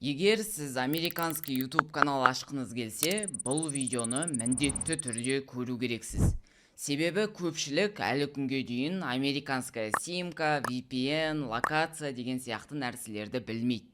Егер сіз американский YouTube канал ашқыңыз келсе, бұл видеоны міндетті түрде көру керексіз. Себебі көпшілік әлі күнге дейін американская симка, VPN, локация деген сияқты нәрселерді білмейді.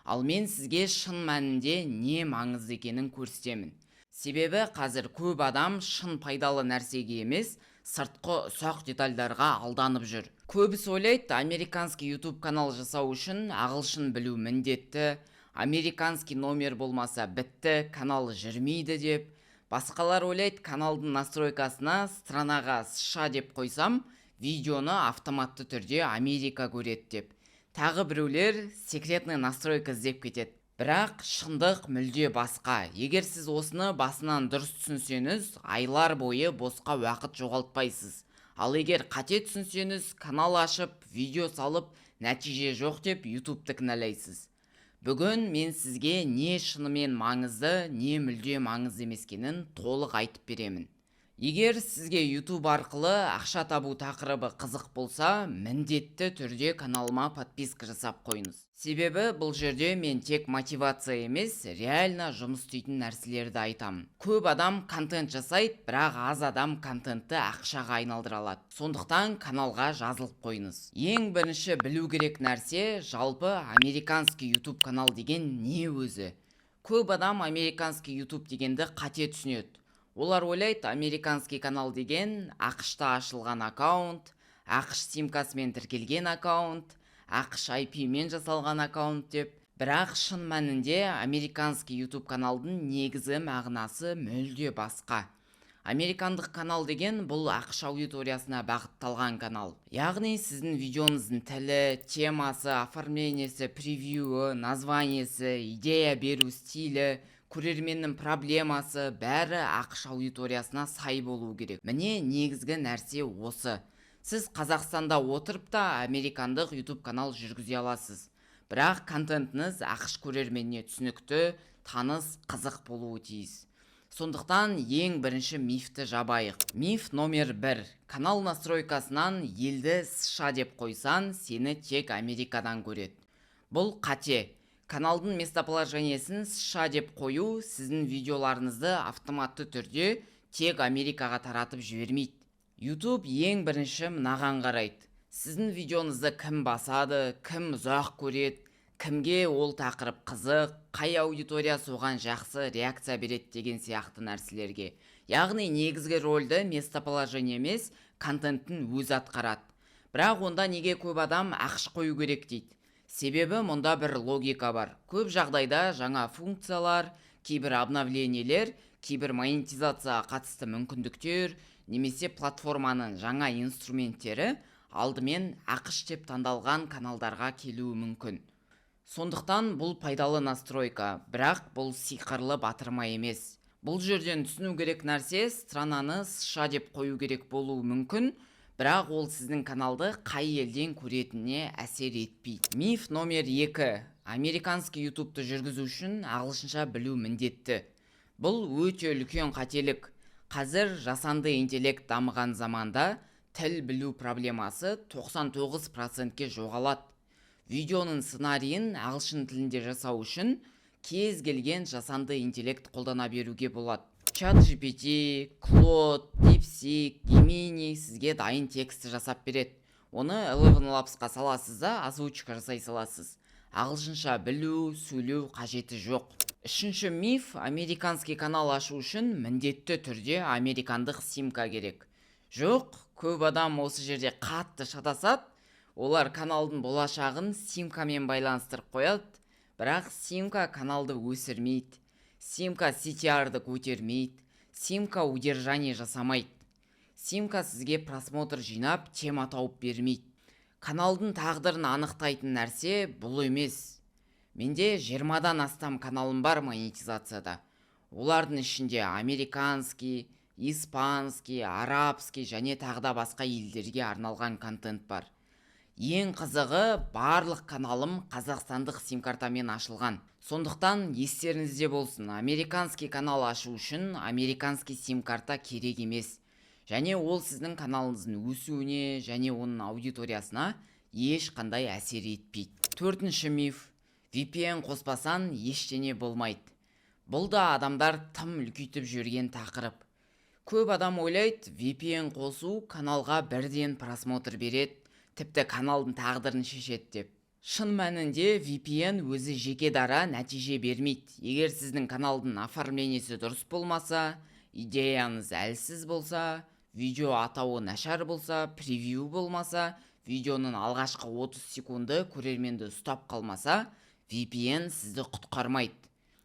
Ал мен сізге шын мәнінде не маңызды екенін көрсетемін. Себебі қазір көп адам шын пайдалы нәрсеге емес, сыртқы ұсақ детальдарға алданып жүр. Көбісі ойлайды, американский YouTube канал жасау үшін ағылшын білу міндетті, американский номер болмаса, бітті, канал жүрмейді деп. Басқалар ойлайды, каналдың настройкасына странаға США деп қойсам, видеоны автоматты түрде Америка көреді деп. Тағы біреулер секретный настройка іздеп кетеді. Бірақ шындық мүлде басқа. Егер сіз осыны басынан дұрыс түсінсеңіз, айлар бойы босқа уақыт жоғалтпайсыз. Ал егер қате түсінсеңіз, канал ашып, видео салып, нәтиже жоқ деп Ютубты кінәлайсыз. Бүгін мен сізге не шынымен маңызды, не мүлде маңызды емес екенін толық айтып беремін. Егер сізге YouTube арқылы ақша табу тақырыбы қызық болса, міндетті түрде каналыма подписка жасап қойыңыз. Себебі бұл жерде мен тек мотивация емес, реально жұмыс істейтін нәрселерді айтамын. Көп адам контент жасайды, бірақ аз адам контентті ақшаға айналдыра алады. Сондықтан каналға жазылып қойыңыз. Ең бірінші білу керек нәрсе: жалпы американский YouTube канал деген не өзі? Көп адам американский YouTube дегенді қате түсінеді. Олар ойлайды, американский канал деген АҚШ-та ашылған аккаунт, АҚШ симкасымен тіркелген аккаунт, АҚШ IP-мен жасалған аккаунт деп. Бірақ шын мәнінде американский YouTube каналдың негізгі мағынасы мүлде басқа. Американдық канал деген бұл АҚШ аудиториясына бағытталған канал. Яғни сіздің видеоңыздың тілі, темасы, оформлениесі, превьюі, названиесі, идея беру стилі, көрерменнің проблемасы, бәрі АҚШ аудиториясына сай болу керек. Міне, негізгі нәрсе осы. Сіз Қазақстанда отырып та американдық YouTube канал жүргізе аласыз. Бірақ контентіңіз АҚШ көрерменіне түсінікті, таныс, қызық болуы тиіс. Сондықтан ең бірінші мифті жабайық. Миф номер 1. Канал настройкасынан елді США деп қойсан, сені тек Америкадан көреді. Бұл қате. Каналдың местоположениесін США деп қою сіздің видеоларыңызды автоматты түрде тек Америкаға таратып жібермейді. YouTube ең бірінші мынаған қарайды: сіздің видеоңызды кім басады, кім ұзақ көреді, кімге ол тақырып қызық, қай аудитория соған жақсы реакция береді деген сияқты нәрселерге. Яғни негізгі рөлді местоположение емес, контенттің өзі атқарады. Бірақ онда неге көп адам АҚШ қою керек дейді? Себебі мұнда бір логика бар. Көп жағдайда жаңа функциялар, кейбір обновлениелер, кейбір монетизацияға қатысты мүмкіндіктер немесе платформаның жаңа инструменттері алдымен АҚШ деп таңдалған каналдарға келуі мүмкін. Сондықтан бұл пайдалы настройка, бірақ бұл сиқырлы батырма емес. Бұл жерден түсіну керек нәрсе: странаны США деп қою керек болуы мүмкін, бірақ ол сіздің каналды қай елден көретініне әсер етпейді. Миф номер 2. Американский ютубты жүргізу үшін ағылшынша білу міндетті. Бұл өте үлкен қателік. Қазір жасанды интеллект дамыған заманда тіл білу проблемасы 99%-ке жоғалады. Видеоның сценарийін ағылшын тілінде жасау үшін кез келген жасанды интеллект қолдана беруге болады. Чат GPT, Claude, DeepSeek, Gemini сізге дайын текстті жасап береді. Оны Eleven Labsқа саласыз да, озвучка жасай саласыз. Ағылшынша білу, сөйлеу қажеті жоқ. Үшінші миф: американский канал ашу үшін міндетті түрде американдық симка керек. Жоқ, көп адам осы жерде қатты шатасады. Олар каналдың болашағын симкамен байланыстырып қояды. Бірақ симка каналды өсірмейді, симка CTR-ды көтермейді, симка удержание жасамайды, симка сізге просмотр жинап, тема тауып бермейді. Каналдың тағдырын анықтайтын нәрсе бұл емес. Менде 20-дан астам каналым бар монетизацияда. Олардың ішінде американский, испанский, арабский және тағы да басқа елдерге арналған контент бар. Ең қызығы, барлық каналым қазақстандық сим-картамен ашылған. Сондықтан естеріңізде болсын: американский канал ашу үшін американский сим-карта керек емес және ол сіздің каналыңыздың өсуіне және оның аудиториясына ешқандай әсер етпейді. Төртінші миф: VPN қоспасаң, ештеңе болмайды. Бұл да адамдар тым үлкейтіп жіберген тақырып. Көп адам ойлайды, VPN қосу каналға бірден просмотр береді, тіпті каналдың тағдырын шешеді деп. Шын мәнінде, VPN өзі жеке дара нәтиже бермейді, егер сіздің каналдың оформлениесі дұрыс болмаса, идеяңыз әлсіз болса, видео атауы нашар болса, превью болмаса, видеоның алғашқы 30 секунды көрерменді ұстап қалмаса, VPN сізді құтқармайды.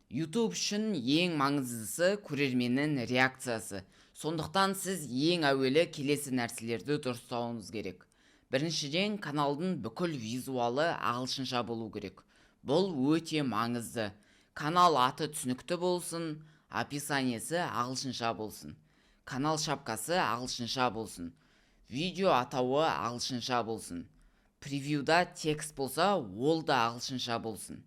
YouTube үшін ең маңыздысы – көрерменнің реакциясы. Сондықтан сіз ең әуелі келесі нәрселерді дұрыстауыңыз керек. Біріншіден, каналдың бүкіл визуалы ағылшынша болу керек. Бұл өте маңызды. Канал аты түсінікті болсын, описаниесі ағылшынша болсын, канал шапкасы ағылшынша болсын, видео атауы ағылшынша болсын, превьюда текст болса, ол да ағылшынша болсын.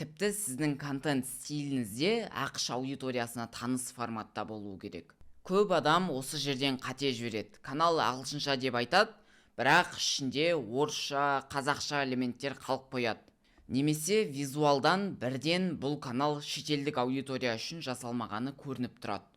Тіпті сіздің контент стиліңіз де АҚШ аудиториясына таныс форматта болуы керек. Көп адам осы жерден қате жібереді: канал ағылшынша деп айтады, бірақ ішінде орысша, қазақша элементтер қалып қояды немесе визуалдан бірден бұл канал шетелдік аудитория үшін жасалмағаны көрініп тұрады.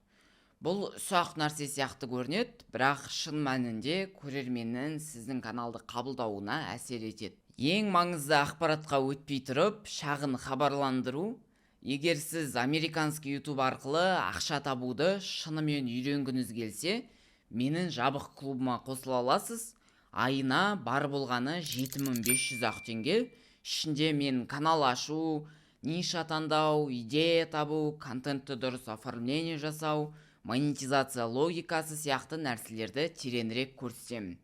Бұл ұсақ нәрсе сияқты көрінеді, бірақ шын мәнінде көрерменнің сіздің каналды қабылдауына әсер етеді. Ең маңызды ақпаратқа өтпей тұрып, шағын хабарландыру. Егер сіз американский YouTube арқылы ақша табуды шынымен үйренгіңіз келсе, менің жабық клубыма қосыла аласыз. Айына бар болғаны 7500 ақ теңге. Ішінде мен канал ашу, ниша таңдау, идея табу, контентті дұрыс оформление жасау, монетизация логикасы сияқты нәрселерді тереңірек көрсетемін.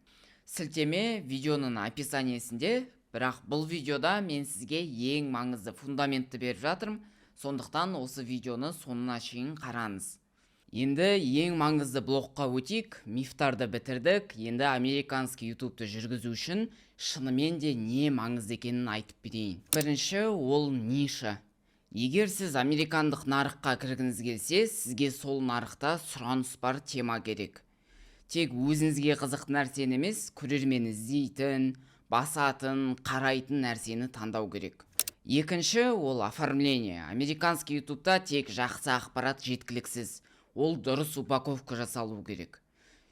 Сілтеме видеоның описаниесінде. Бірақ бұл видеода мен сізге ең маңызды фундаментті беріп жатырмын, сондықтан осы видеоны соңына шейін қараңыз. Енді ең маңызды блокқа өтейік. Мифтарды бітірдік, енді американский ютубты жүргізу үшін шынымен де не маңызды екенін айтып берейін. Бірінші ол – ниша. Егер сіз американдық нарыққа кіргіңіз келсе, сізге сол нарықта сұраныс бар тема керек. Тек өзіңізге қызық нәрсені емес, көрермен іздейтін, басатын, қарайтын нәрсені таңдау керек. Екінші ол – оформление. Американский ютубта тек жақсы ақпарат жеткіліксіз, ол дұрыс упаковка жасалу керек.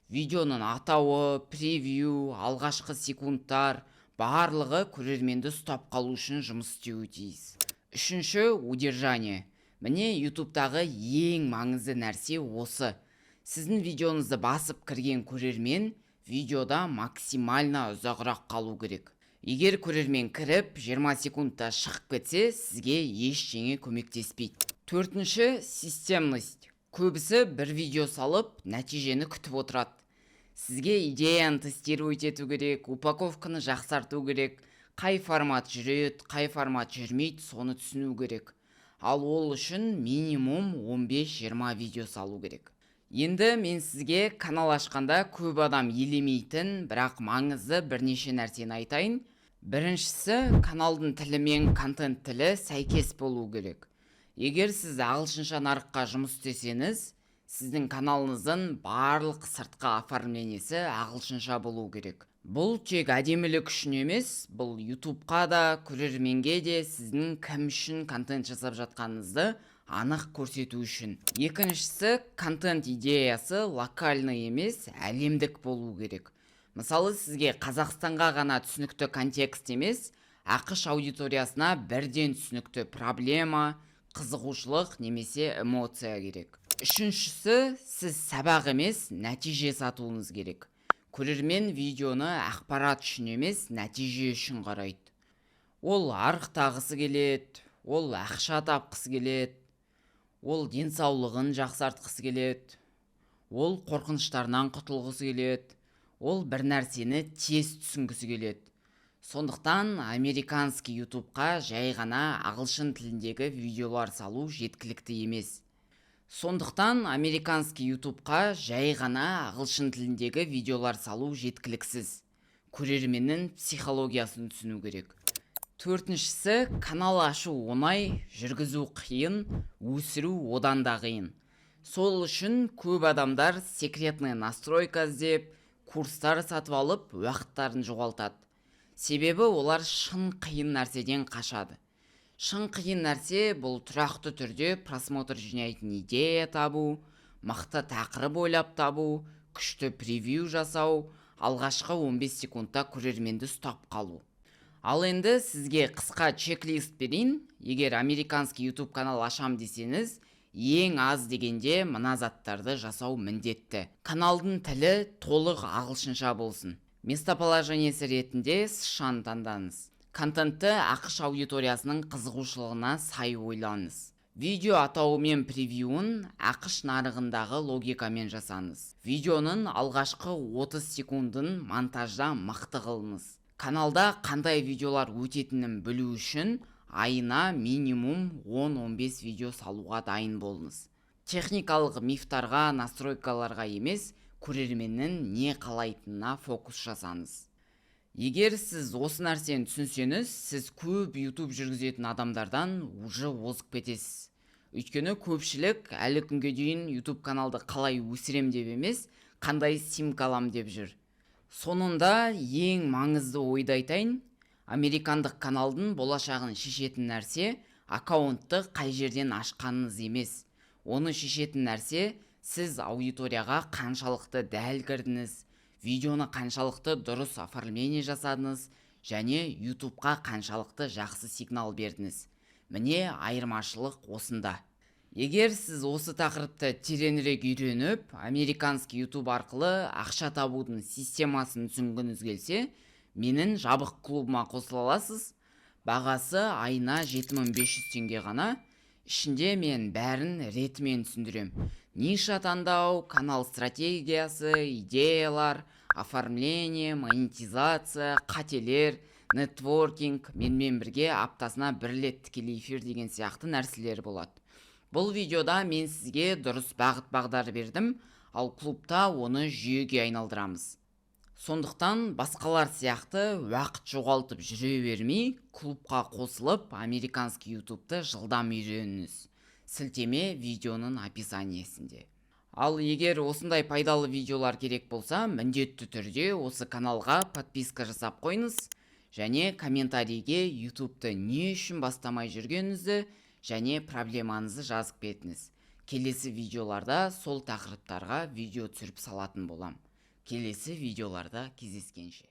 Видеоның атауы, превью, алғашқы секундтар – барлығы көрерменді ұстап қалу үшін жұмыс істеуі тиіс. Үшінші – удержание. Міне, ютубтағы ең маңызды нәрсе осы. Сіздің видеоңызды басып кірген көрермен видеода максимально ұзағырақ қалу керек. Егер көрермен кіріп, 20 секундта шығып кетсе, сізге ештеңе көмектеспейді. Төртінші – системность. Көбісі бір видео салып, нәтижені күтіп отырады. Сізге идеяны тестировать ету керек, упаковканы жақсарту керек, қай формат жүреді, қай формат жүрмейді, соны түсіну керек. Ал ол үшін минимум 15-20 видео салу керек. Енді мен сізге канал ашқанда көп адам елемейтін, бірақ маңызды бірнеше нәрсені айтайын. Біріншісі – каналдың тілі мен контент тілі сәйкес болу керек. Егер сіз ағылшынша нарыққа жұмыс істесеңіз, сіздің каналыңыздың барлық сыртқы оформлениесі ағылшынша болу керек. Бұл тек әдемілік үшін емес, бұл ютубқа да, көрерменге де сіздің кім үшін контент жасап жатқаныңызды анық көрсету үшін. Екіншісі – контент идеясы локальный емес, әлемдік болу керек. Мысалы, сізге Қазақстанға ғана түсінікті контекст емес, АҚШ аудиториясына бірден түсінікті проблема, қызығушылық немесе эмоция керек. Үшіншісі – сіз сабақ емес, нәтиже сатуыңыз керек. Көрермен видеоны ақпарат үшін емес, нәтиже үшін қарайды. Ол арықтағысы келеді, ол ақша тапқысы келеді, ол денсаулығын жақсартқысы келеді, ол қорқыныштарынан құтылғысы келеді, ол бір нәрсені тез түсінгісі келеді. Сондықтан американский ютубқа жай ғана ағылшын тіліндегі видеолар салу жеткілікті емес. Сондықтан американский ютубқа жай ғана ағылшын тіліндегі видеолар салу жеткіліксіз, көрерменнің психологиясын түсіну керек. Төртіншісі – канал ашу оңай, жүргізу қиын, өсіру одан да қиын. Сол үшін көп адамдар секретный настройка іздеп, курстар сатып алып, уақыттарын жоғалтады, себебі олар шын қиын нәрседен қашады. Шын қиын нәрсе – бұл тұрақты түрде просмотр жинайтын идея табу, мықты тақырып ойлап табу, күшті превью жасау, алғашқы 15 секундта көрерменді ұстап қалу. Ал енді сізге қысқа чек-лист берейін. Егер американский YouTube канал ашам десеңіз, ең аз дегенде мына заттарды жасау міндетті. Каналдың тілі толық ағылшынша болсын. Местоположениесі ретінде США таңдаңыз. Контентті АҚШ аудиториясының қызығушылығына сай ойлаңыз. Видео атауы мен превьюін АҚШ нарығындағы логикамен жасаңыз. Видеоның алғашқы 30 секундын монтажда мықты қылыңыз. Каналда қандай видеолар өтетінін білу үшін айына минимум 10-15 видео салуға дайын болыңыз. Техникалық мифтарға, настройкаларға емес, көрерменнің не қалайтынына фокус жасаңыз. Егер сіз осы нәрсені түсінсеңіз, сіз көп YouTube жүргізетін адамдардан уже озып кетесіз. Өйткені көпшілік әлі күнге дейін YouTube каналды қалай өсірем деп емес, қандай симка алам деп жүр. Соңында ең маңызды ойды айтайын. Американдық каналдың болашағын шешетін нәрсе аккаунтты қай жерден ашқаныңыз емес. Оны шешетін нәрсе – сіз аудиторияға қаншалықты дәл кірдіңіз, видеоны қаншалықты дұрыс оформление жасадыңыз және YouTubeқа қаншалықты жақсы сигнал бердіңіз. Міне, айырмашылық осында. Егер сіз осы тақырыпты тереңірек үйреніп, американский YouTube арқылы ақша табудың системасын түсінгіңіз келсе, менің жабық клубыма қосыла аласыз. Бағасы айына 7500 теңге ғана. Ішінде мен бәрін ретімен түсіндірем: ниша таңдау, канал стратегиясы, идеялар, оформление, монетизация, қателер, нетворкинг, менімен бірге аптасына бір рет тікелей эфир деген сияқты нәрселер болады. Бұл видеода мен сізге дұрыс бағыт бағдар бердім, ал клубта оны жүйеге айналдырамыз. Сондықтан басқалар сияқты уақыт жоғалтып жүре бермей, клубқа қосылып, американский ютубты жылдам үйреніңіз. Сілтеме видеоның описаниесінде. Ал егер осындай пайдалы видеолар керек болса, міндетті түрде осы каналға подписка жасап қойыңыз және комментарийге ютубты не үшін бастамай жүргеніңізді және проблемаңызды жазып кетіңіз. Келесі видеоларда сол тақырыптарға видео түсіріп салатын болам. Келесі видеоларда кездескенше!